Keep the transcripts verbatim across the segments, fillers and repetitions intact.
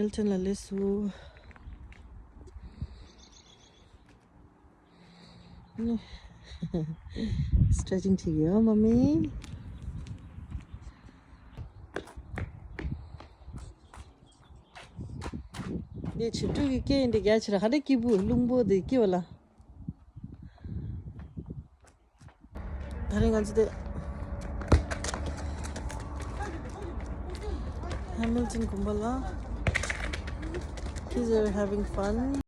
ཧེ་མིལ་ཊོན་ལ་སླེབས་སོང་། སི་ཊེ་ཆིང་བྱེད་ཀྱི་ཡོད་མ་མི། འདི་བྱིབས་ཕྲུག་གི་སྐེ་ཡིན། འདི་རྒྱ་ཆེ་ར། ཧ་ལས་སྐྱིད་པོ་རླུང་པོ་འདི་སྐྱིད་པ་ལ། ད་རིང་ང་ཚོ་དེ་ཧེ་མིལ་ཊོན་དགོན་པ་ལ། Kids are having fun.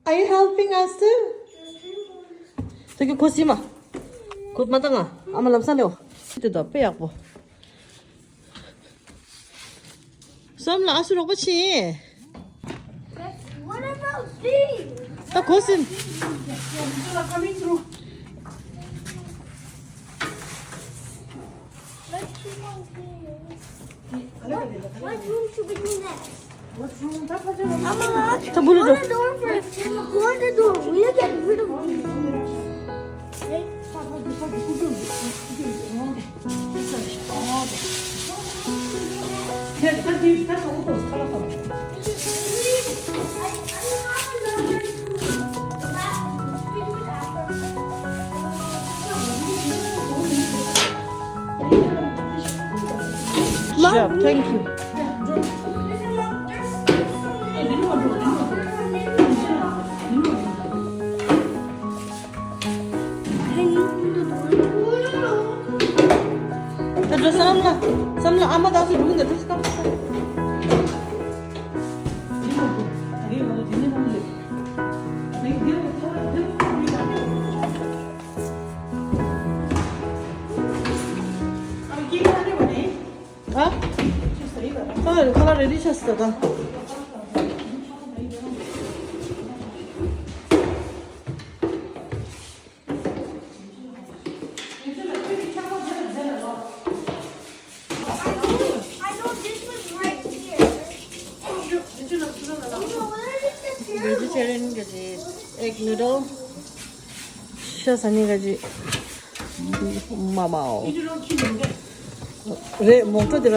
Are you helping us too? ད་ཁྱོད་གོས་ཟིན་མ། གོས་མ་བཏང་ང་། ཨ་མ་ལམ་སང་ལེའོ། དེ་ད་དཔེ་ཡག་པོ། བསམ་ལ་ཨ་སུ་རོགས་པ་བྱེད། What about these? ད་གོས་ཟིན། Let's keep on here. What, what room should we do next? What room? ད་བུ་ལ་འགྲོ། One door for, one door. We need to get rid of these. Mom, sure, thank you. ད་འགྲོ། བསམ་ལ། བསམ་ལ་ཨ་མ་དང་སུ་འགྲོ་གི་འདུག་བསམ། ཨ། ཨ། ཁ་ལག་རེ་ཌི་ཆགས་སོང་ད། I know this was right here. Vegetarian གི་ཅིག་egg noodle། ཤ་ཟ་ནི་གི་ཅིག་མ་མའོ། རེད། མོག་ཏོ་དེ་ར།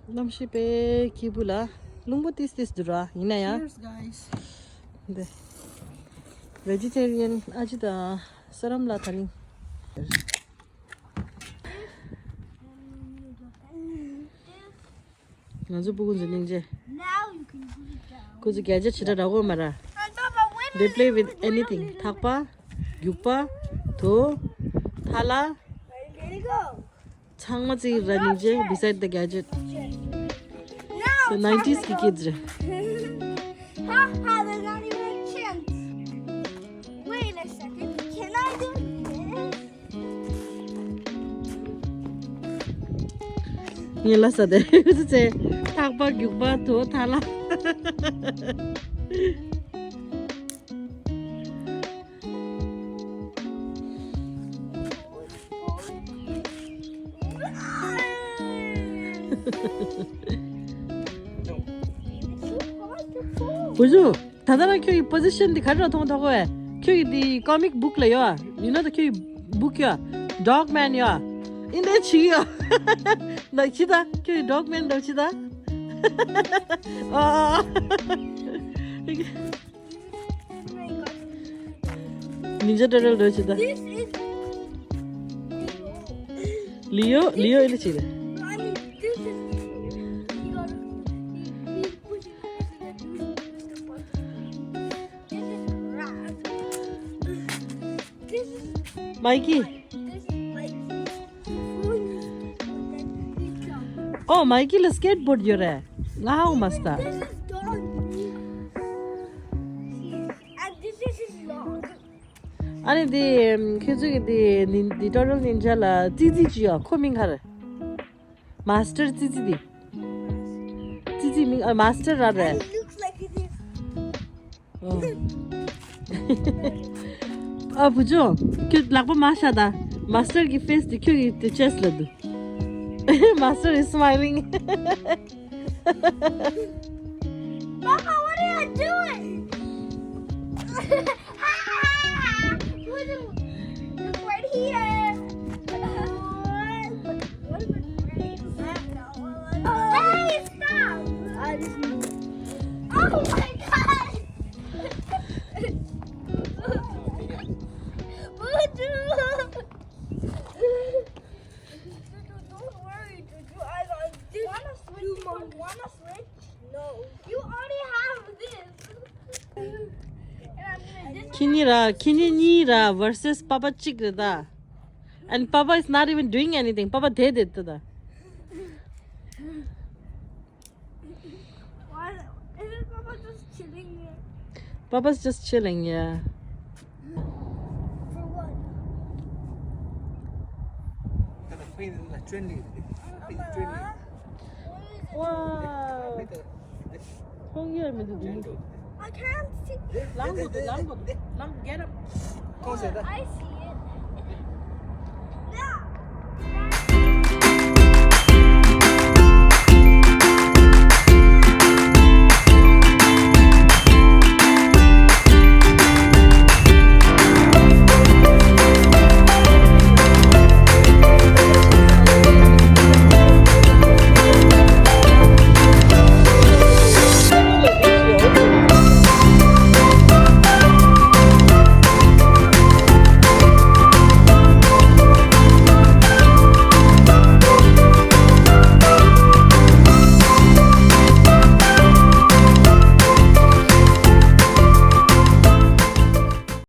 གནམ་གཤིས་དཔེ་སྐྱིད་པོ་ལ། རླུང་པོ་ཏིས་ཏིས་འདུག་ར། ཡིན་ན་ཡང་། Cheers, guys. འདི་vegetarian ཨ་ཅེ་དང་ས་རམ་ལ་དེ་རིང་། ང་ཚོ་སྤུ་གུ་ཚོ་སྙིང་རྗེ། Now you can put it down. ཁོ་ཚོ་རྒྱ་ཆ་ཇི་འདྲ་རག་གོ་མ་ར། And Papa, wait a minute. They play with anything. ཐག་པ། རྒྱུག་པ། དོ། ཐ་ལ། Ready, go. ཚང་མ་ཅིག་ར་སྙིང་རྗེ། Beside the gadget. Now it's time to go. The nineties གི་kids རེད། Ha ha, there's not even a chance. Wait a second, can I do this? ངས་ལ་ས་དེ་ཚེ་ཐག་པ་རྒྱུག་པ་དོ་ཐ་ལ། བུ་ཆུང་། ད་ལྟ་རང་ཁྱོད་ཀྱི་པོ་ཟི་ཤན་འདི་ག་རེ་མཐོང་ཐོག་གོ་བས། ཁྱོད་ཀྱི་འདི་ཀོ་མིག་བུག་ལ་ཡོད་ཨ། ཡིན་ན་ད་ཁྱོད་ཀྱི་བུག་ཡོད་ཨ། ཌོག་མན་ཡོད་ཨ། ཨིན་དེ་ཆི་ཡོད་ཨ། ད་ཆི་ད་ཁྱོད་ཀྱི་ཌོག་མན་འདྲ་ཆི་ད། ཨ། ནིན་ཇ་ཊར་ཊལ་འདྲ་ཆི་ད། This is ལི་ཡོ། ལི་ཡོ་ཨིན་དེ་ཆི་ད། I mean, this is, you gotta, you, you push it, this is the button. This is rat. This is མའི་ཀི། This is like, ཨོ། མའི་ཀི་ལ་སི་ཀེཊ་བོརཌ་ཡོད་རེད། Wow, master. This is dog. And this is his dog. ཨ་ནི་དེ་ཁྱེད་ཚོས་ཀྱི་དེ་ནི་དེ་ཊར་ཊལ་ནིན་ཇ་ལ་ཙི་ཙི་ཅི་ཡོད། ཁོ་མིང་ག་རེ། མཱ་སི་ཊར་ཙི་ཙི་དེ། ཙི་ཙི་མིང་ཨ་མཱ་སི་ཊར་ར་རེད། And it looks like it is. ཨ་བུ་ཆུང་། ཁྱོད་ལག་པ་མར་བཞག་དང་། མཱ་སི་ཊར་གྱི་ཕེ་སི་དེ་ཁྱོད་ཀྱི་དེ་ཅེ་སི་ཊི་ལ་འདུག Master is smiling. Papa, what are you doing? Look right here. Hey, stop. Oh my God. Don't worry, Juju. I got this. Wanna switch? Wanna switch? No. You already have this. And I'm gonna dis- ཁྱེད་གཉིས་ར། ཁྱེད་གཉིས་གཉིས་ར་versus Papa གཅིག་རེད་ད། And Papa is not even doing anything. Papa བསྡད་བསྡད་ད། Why isn't Papa just chilling here? Papa's just chilling, yeah. For what? Wow. ཁོང་ཡར་མི་འདུག I can't see. ལངས་དགོས་འདུག་ལངས་དགོས་འདུག་ལངས། Get up. Oh, I see.